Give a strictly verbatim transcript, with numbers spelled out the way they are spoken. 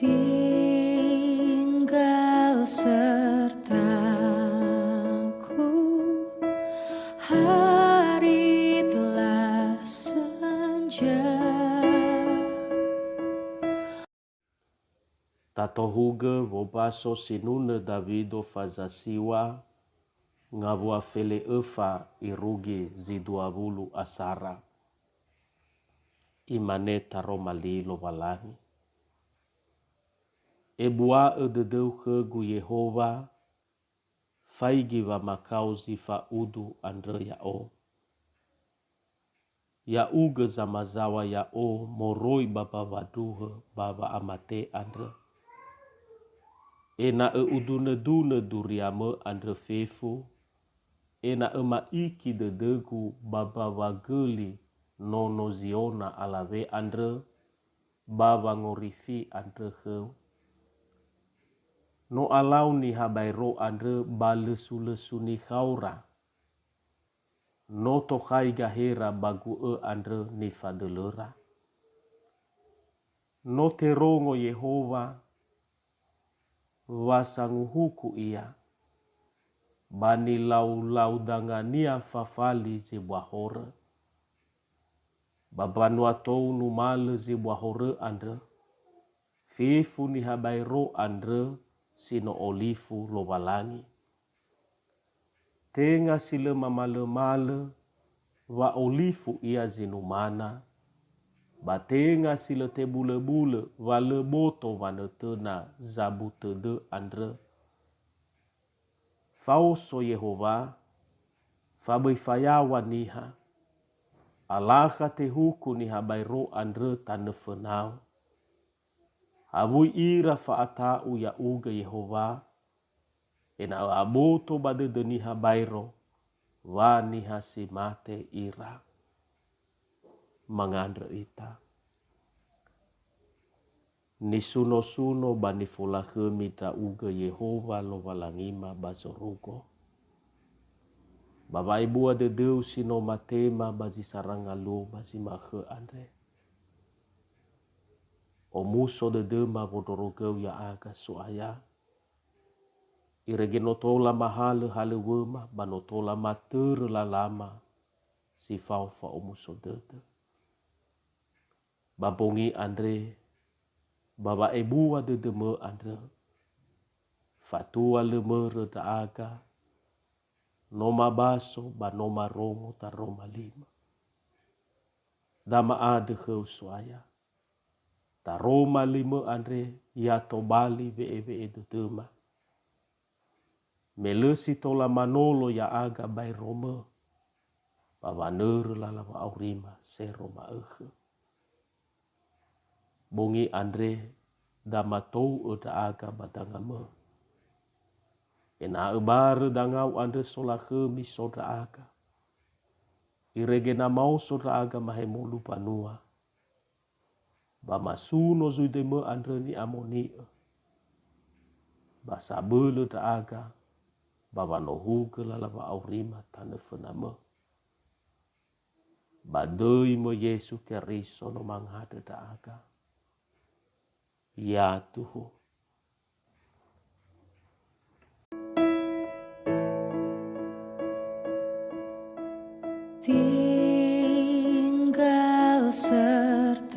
Tinggal sertaku, hari telah senja. Tatohugö wombaso sinunö Dawido fazasiŵa ngawua fele'öfa irugi zi dua wulu asara. Imane taroma li Lowalangi, "Ebua'ö dödöu khögu, Yehowa, faigi wamakao zi fa'udu andrö ya'o. Ya'ugö zamazaŵa ya'o moroi ba mbaŵa ndruhö ba wa'amate andrö. Ena'ö udunödunö duriamö andrö fefu, ena'ö ma'iki dödögu ba mbaŵa göli nono Ziona alawe andrö, ba wangorifi andrö khöu. No alau niha baero andrö ba lösu-lösu nikhaora. No tokhai gahera ba gu'ö andrö nifadölöra. No terongo Yehowa wa sanguhuku ia, ba nilaulau dangania fafali zebua horö. Ba mbanua tou numalö zebua horö andrö, fefu niha baero andrö si no olifu Lowalangi. Tenga si lö mamalömalö wa olifu ia zi numana, ba tenga si lö tebulöbulö wa lö boto wanötöna zabu tödö andrö. Faoso Yehowa, faböi fayaŵa niha, alakha tehuku niha baero andrö tanö fönau. Awui ira fa'ata'u ya'ugö Yehowa, ena'ö aboto ba dödö niha baero, wa niha si mate ira." Mangandrö ita. Nisunosuno ba nifolakhömi ndra'ugö Yehowa Lowalangima ba zorugo. Ba wa'ebua dödöu si no matema ba zi sara ngaluo ba zi ma'ökhö andre. Omuso dödöma wondrorogöu ya'aga So'aya. Irege no tola mahalö halöŵöma ba no tola matörö lalama si fao fa'omuso dödö. Ba bongi andre, ba wa'ebua dödömö andrö, fatua lö mörö ndra'aga, no mabaso ba no marongo taroma limö. Da ma'andrö khöu So'aya. Taroma limö andre ya tobali we'ewe'e dödöma. Me lö si tola manolo ya'aga baeromö, ba wanörö lala wa'aurima sero ma'ökhö. Bongi andre da matou'ö ndra'aga ba dangamö. Ena'ö barö dangau andrö solakhömi so ndra'aga. Irege na maoso ndra'aga mahemolu mbanua. Ba masuno zui döimö andrö ni'amoni'ö. Ba sabölö ndra'aga, ba wanohugö lala wa'aurima tanö fönamö. Ba döimö Yesu Keriso no mangandrö ndra'aga. Ya'aga. Tinggal sertaku,